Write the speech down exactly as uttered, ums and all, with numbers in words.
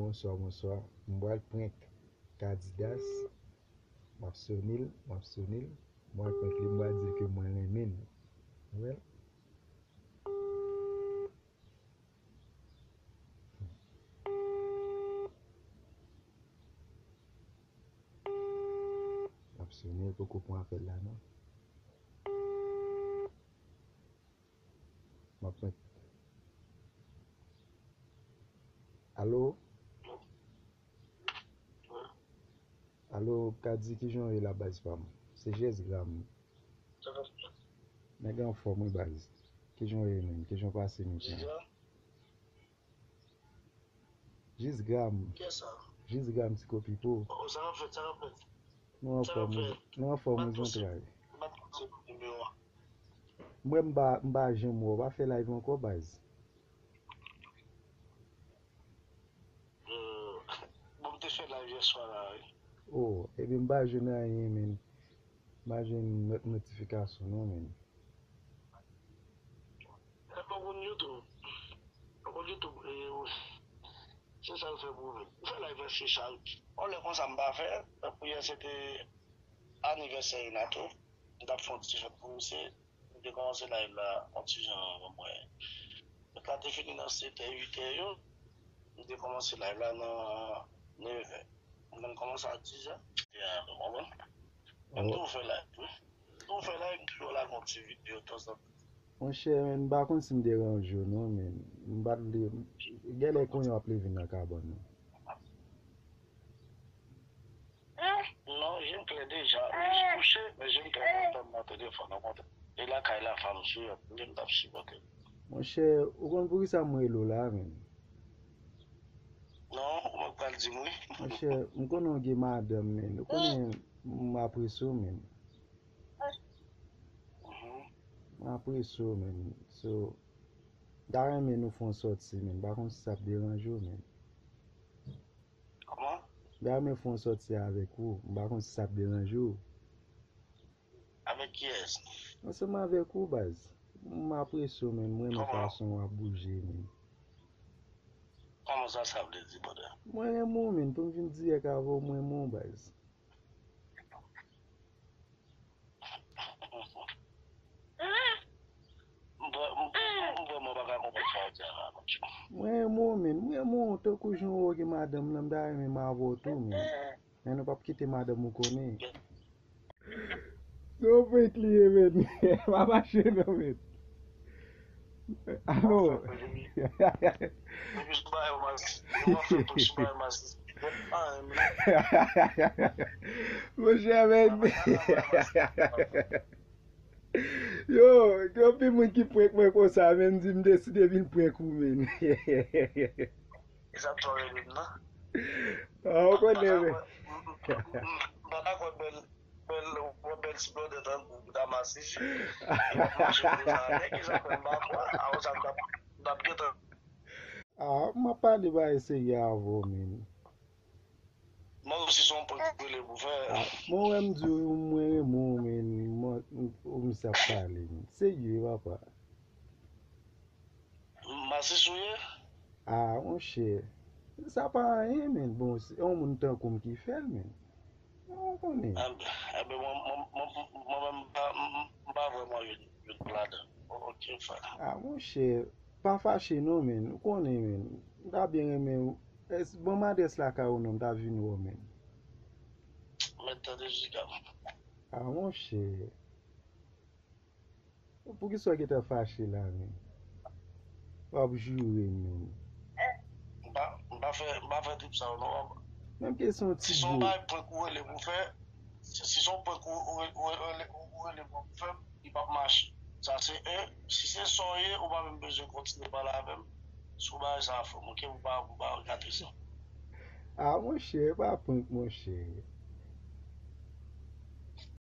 Bonswa, bonswa. M pral prank Kadidas. M ap sone l, m ap sone l. M pral prank li, m pral di l ke mwen renmen l. Ou wè l? M ap sone l, poko pran apèl la non. M ap met. Alo? Alo, Kadi, kijan w ye la, baz pa m? Se Jesgram. Nèg anfòm, wi, baz. Kijan w ye, menm? Kijan w pase nèt la? Jesgram. Jesgram. Kiyès sa? Jesgram, ti kopipo. Oh, sa k ap fèt, sa k ap fèt? Nou anfòm, wi. Nou anfòm, wi, zantray. M pa t konn se nimewo a. Mwen, m pa, m pa janm wè w pa fè live ankò, baz. Euh, bon, m te fè live yè swa la, wi. Oh, ebyen, m pa jwenn anyen, men. M pa jwenn not-, notifikasyon, non, men. E pa konn YouTube. Pa konn YouTube, e, se sa l fè pou mwen. M fè live prèske chak. On lè konsa m pa fè, tankou yè se te anivèsè Renato. M t ap fè yon ti fèt pou misye. M te kòmanse live la yon ti jan avan mwen. Fèt la te fini nan sèt è, uit è yo. M te kòmanse live la nan nèf è. M konn kòmanse a dis è. Ya, ou konprann? M toujou fè live tou. M toujou fè live, m toujou lage yon ti videyo tanzantan. Monchè, men, m pa konn si m deranje w non, men m pa t vle, genlè kounye a w ap leve nan kabann nan. Non, je m klè deja. Wi, m kouche, men je m klè kontan nan telefòn, nan kontan. E lakay la, fanm sou yo, m t ap sipòte. Monchè, ou konn poukisa m rele w la, men? Non, ou mèt pral di m wi. Monchè, m konnen w gen madanm, men. Ou konnen m apresye w, men. Mhm. M apresye w, men. So, m ta renmen nou fè yon sòti, men. M pa konn si sa ap deranje w, men. Kòman? M ta renmen fè yon sòti avèk ou. M pa konn si sa ap deranje w. Avèk kiyès? Ansanm avèk ou, baz. M apresye w, men. M renmen fason w ap bouje, men. Kòman sa, sa vle di, brother? Mwen renmen w, men. Pou m vin dirèk avè w, mwen renmen w, baz. M vrè-, m, m, m vrèman pa ka konprann sa w di a la, monchè. Mwen renmen w, men. Mwen renmen w tankou jan w gen madanm lan, m ta renmen m avè w tou, men. Men nou p ap kite madanm ou konnen. Se yon prank li ye, men. Pa mache non, men. Alo. Depi sou bagay ou mas-, ou ap fè tout sou bagay mas-, ah, men. Monchè, men. Yo, gen anpil moun ki prank mwen konsa, men, di m deside vin prank ou, men. E sa t fè w rele m nan? Ah, ou konnen, men. M pa dakò bèl, bèl, wè bèl ti blòdè tankou Damas isi. Li p ap mache konsa, men ki sa fè m pa kwè? A, konsa m t ap, m t ap gentan. Ah, m ap pale bagay serye avè w, men. Mwen osi se yon prank ou rele pou fè. Ah, mwen wè m di w, mwen renmen w, men, mwen, ou misye ap pale, men. Serye, papa. Masis ou ye? Ah, monchè. Sa pa anyen, men. Bon, se yon moun tankou m ki fè l, men. Ou konnen. Enben, enben, mwen, mwen, mwen, mwen menm, m pa, m, m, m pa vrèman youn, youn ladan. O-, oke, frè. Ah, monchè. Pa fache non, men. Ou konnen, men. M ta byen renmen w. Es-, ban m adrès lakay ou non, m ta vin wè w, men. Mèt tande jika. Ah, monchè. Poukisa w gentan fache la, men? W ap joure m, men. M pa, m pa fè, m pa fè trip sa yo, non. Menm ke se yon ti gwo. Si se yon bagay prank ou rele pou fè, si, si se yon prank ou, ou, ou, ou, ou rele pou fè, li p ap mache. Sa se en. Si se sa w ye, ou pa menm bezwen kontinye pale avè m sou bagay sa a, frè m, oke? Ou pa, ou pa gate sa. Ah, monchè, e pa prank, monchè.